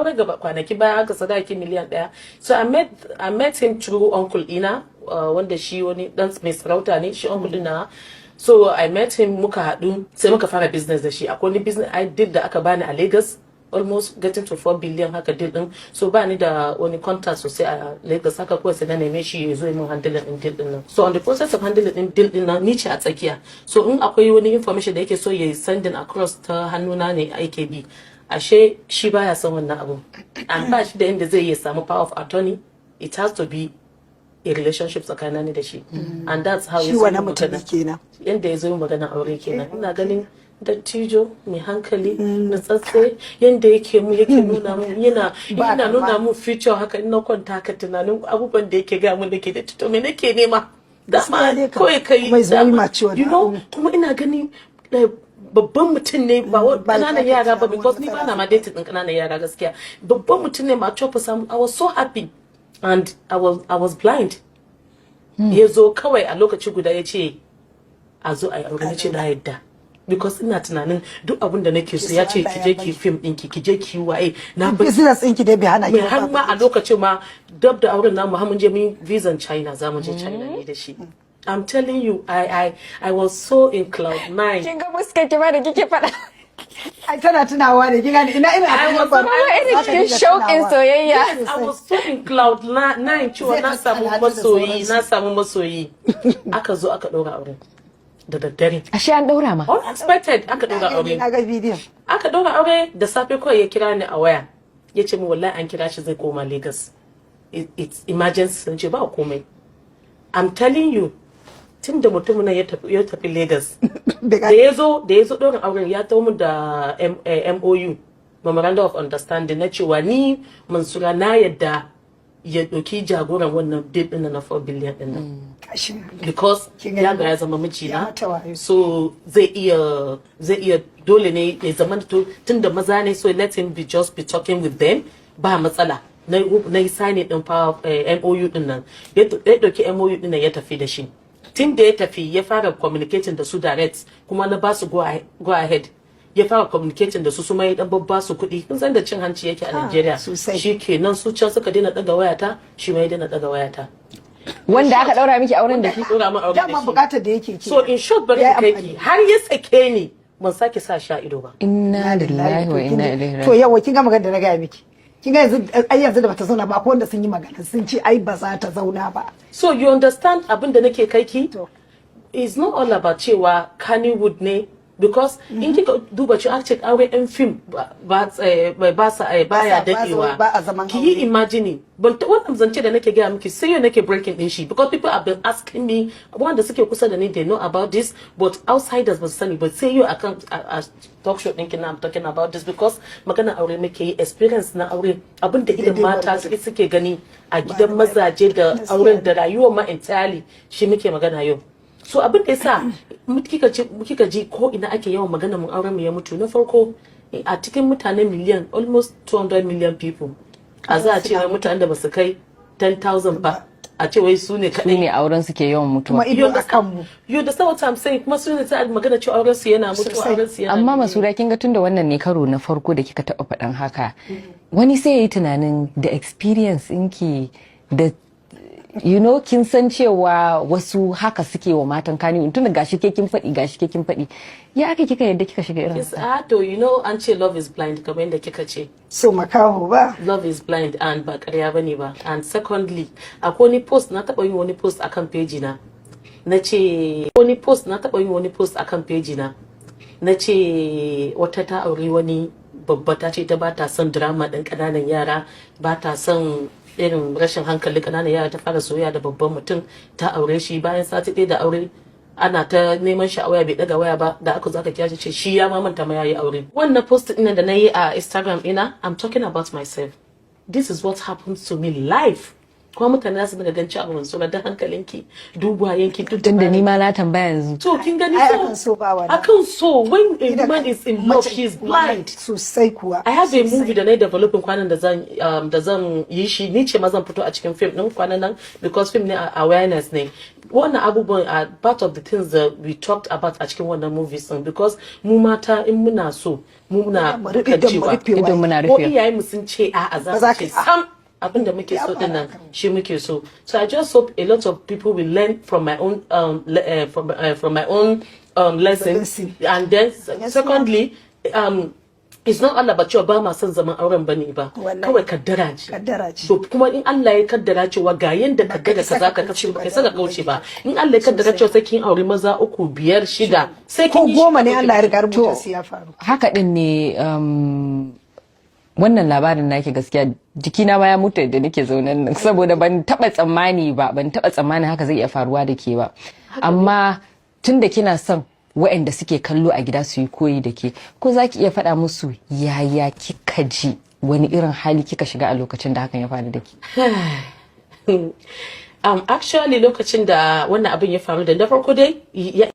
aure gaba kwanaki baya aka sadaki miliyan 1. So I met him through uncle ina, wanda shi wani dan mai sarauta ne, shi uncle ina. So I met him, muka haɗu, sai muka fara business da shi. Akwai wani business I did da aka bani a Lagos, almost getting to 4 billion haka deal din. So ba ni da wani contact sosai a Lagos haka, kawai sai na neme shi ya zo yi min handling din deal din nan. So on the process of handling din deal din nan, ni ce a tsakiya. So in akwai wani information da yake so ya sending across, ta hannuna ne ake bi. Ashe shi baya son wannan abu, and ba shi da inda zai iya samu power of attorney. It has to be a relationship tsakanin da shi, and that's how Shi ya zo wani yin mutumi magana. kenan. Yanda ya zo yin magana aure kenan. Ina ganin dattijo mai hankali, nutsatse, yanda yake mu yake nuna mu, yana Ba yana kama. nuna mu future haka. In na kwanta haka, tunanin abubuwan da yake gaya mun da ke da to me nake nema dama. Gaskiya dai kam. Kawai kai Kuma he's very dama, mature now. Kuma ina ganin babban mutum ne, ba wa Ba kananan ka yara ba, samu because wani ni ba matsala. Na ma dating din kananan yara gaskiya. Babban mutum ne, mature person. I was so happy and I was blind. Ya zo kawai a lokaci guda ya ce a zo a yi aure. Na ce na yadda, because ina tunanin duk abin da nake so ya ce ki je ki film ɗinki, ki je ki yi waye na bar. Business ɗinki dai bai hana ki Mai ba. har ma a lokacin ma, dab da auren namu, har mun je mun visa China, za mu je China ne da shi. I'm telling you, I was so in cloud nine. Kin ga fuskar ki ma da kike faɗa. Ai tana tunawa ne, kin gane ina ina I abin ya was faru. Kuma irin Za ka cikin dinga shauƙin tunawa. soyayya. I was so in cloud nine cewa Zai na samu tattala ta da masoyi. sauransu. Na samu masoyi. Aka zo aka ɗaura aure da daddare. Ashe an ɗaura ma. Unexpected aka ɗaura aure. Na ga bidiyon. Aka ɗaura aure, da safe kawai ya kira ni a waya, ya ce min wallahi an kira shi, zai koma Lagos. It's emergency. Sun ce ba komai. I'm telling you, tun da mutumin nan ya tafi Lagos, da ya zo ɗaurin auren, ya taho min da MOU, Memorandum of Understanding, na cewa ni Mansura na yadda ya ɗauki jagoran wannan deal ɗin na 4 billion ɗin nan, because Kin ya gani ga ko? ya zama Ya mijina. mata wayo. So zai iya dole ne ya zama to tunda maza ne, so let him be, just be talking with them, ba matsala. Na yi signing din fa MOU din nan. Ya dauki MOU din nan ya tafi da shi. Tun da ya tafi, ya fara communicating da su direct, kuma na ba su go ahead. Ya fara communicating da su, su ma ya dan babba su kuɗi. Kun san da cin hanci yake a Nigeria. Sosai. Shi kenan, su can suka daina daga wayata, shi ma ya daina daga wayata. Wanda aka ɗaura miki auren da shi. Dora min aure da Dama shi. bukatar da yake ke. So in short, bari Ya yi in kai amfani. ki har ya sake ni, ban sake sa sha ido ba. Inna lillahi wa inna ilaihi To raji'un. yawa, kin ga magana da na gaya miki. Kin ga yanzu, ai yanzu da bata zauna ba, akwai wanda sun yi magana, sun ce ai ba za ta zauna ba. So you understand abin da nake kai ki? To. It's not all about cewa Kannywood ne, because in kika duba cewa ce aure yan fim ba sa baya dadewa. Ba a zaman Ki yi aure. imagine, ban ta wannan zance da nake gaya miki, sai yau nake breaking din shi, because people have been asking me. Wanda suke kusa da ni, they know about this, but outsiders ba su sani ba. Sai yau akan a talk show ɗinki na I'm talking about this, because magana aure muke yi, experience na aure, abin da idan Daidai mata gwargwado. suke gani a gidan mazaje da auren da rayuwar ma entirely, shi muke magana yau. So abin da yasa kika ji ko ina ake yawan magana mun auren mu ya mutu, na farko, a cikin mutane miliyan, almost 200 million people, a za a ce wai mutanen da basu kai 10,000 ba, a ce wai su ne Su kaɗai ne auren suke yawan mutuwa. Kuma ido a kanmu. You understand what I'm saying? Kuma su ne ta magana cewa auren su yana mutuwa, Sosai. auren su yana Amma Masura, kin ga tunda wannan ne karo na farko da kika taɓa faɗan haka, wani sai ya yi tunanin da experience ɗinki da kin san cewa wasu haka suke wa matan Kannywood, tunda gashi ke kin faɗi, gashi ke kin faɗi. Ya aka kika yadda kika shiga irin Yes, haka? ah, to an ce love is blind, kamar yadda kika ce. So makaho ba. Love is blind, and ba ƙarya bane ba. And secondly, akwai wani post na taɓa yin, wani post akan page na. Na ce wani post na taɓa yin, wani post akan page na. Na ce wata ta auri wani babba, ta ce ta ba ta son drama ɗin ƙananan yara, ba ta son irin rashin hankali ƙananan yara, ta fara soyayya da babban mutum, ta aure shi. Bayan sati 1 da aure, ana ta neman shi a waya, bai daga waya ba. Da aka zo aka kira shi, ce shi ya ma manta ma yayi aure. Wannan post ɗin da na yi a Instagram ina, I'm talking about myself. This is what happens to me live. Kuma mutane za su dinga gan cewa Mansura, da hankalinki, dubayenki duk da Tunda ni ma na tambaya yanzu. To kin gani? Ai So akan so ba wani. Akan so, when a woman is in love, she is blind. Sosai kuwa. I have a movie da na yi developing kwanan da zan yi shi. Ni ce ma zan fito a cikin film din kwanan nan, because film ne awareness ne. Wannan abubuwan are part of the things that we talked about a cikin wannan movies din, because mu mata in muna so, mu muna Mu rufe kan idon mu cewa rufe. Idon muna ko rufe. iyayen mu sun ce a'a, za Ba za mu ce ka- sam, abin da muke Ya so din nan fara kan. shi muke so. So I just hope a lot of people will learn from my own lesson. Lesson. And then secondly, it's not all about cewa ba ma son zaman auren bane ba. Wallahi. Kawai kaddara ce. Kaddara ce. To kuma in Allah ya kaddara cewa ga yanda kaddara isa kaza ka ka kauce kace ba ba kai saka da kauce ba. In Allah ya kaddara cewa sai kin aure maza uku, biyar, shida, sai ko kin yi shi. 10 ne Allah ya riga rubuta To, su ya faru. Haka din ne. Wannan labarin naki, gaskiya jikina ma ya mutu da nake zaunen nan, saboda ban taba tsammani ba, ban taba tsammanin haka zai iya faruwa da ke ba. Amma tun da kina son waɗanda suke kallo a gida su yi koyi da ke, ko za ki iya faɗa musu yaya kika ji, wani irin hali kika shiga a lokacin da hakan ya faru da ke? Actually, lokacin da wannan abin ya faru da na farko dai ya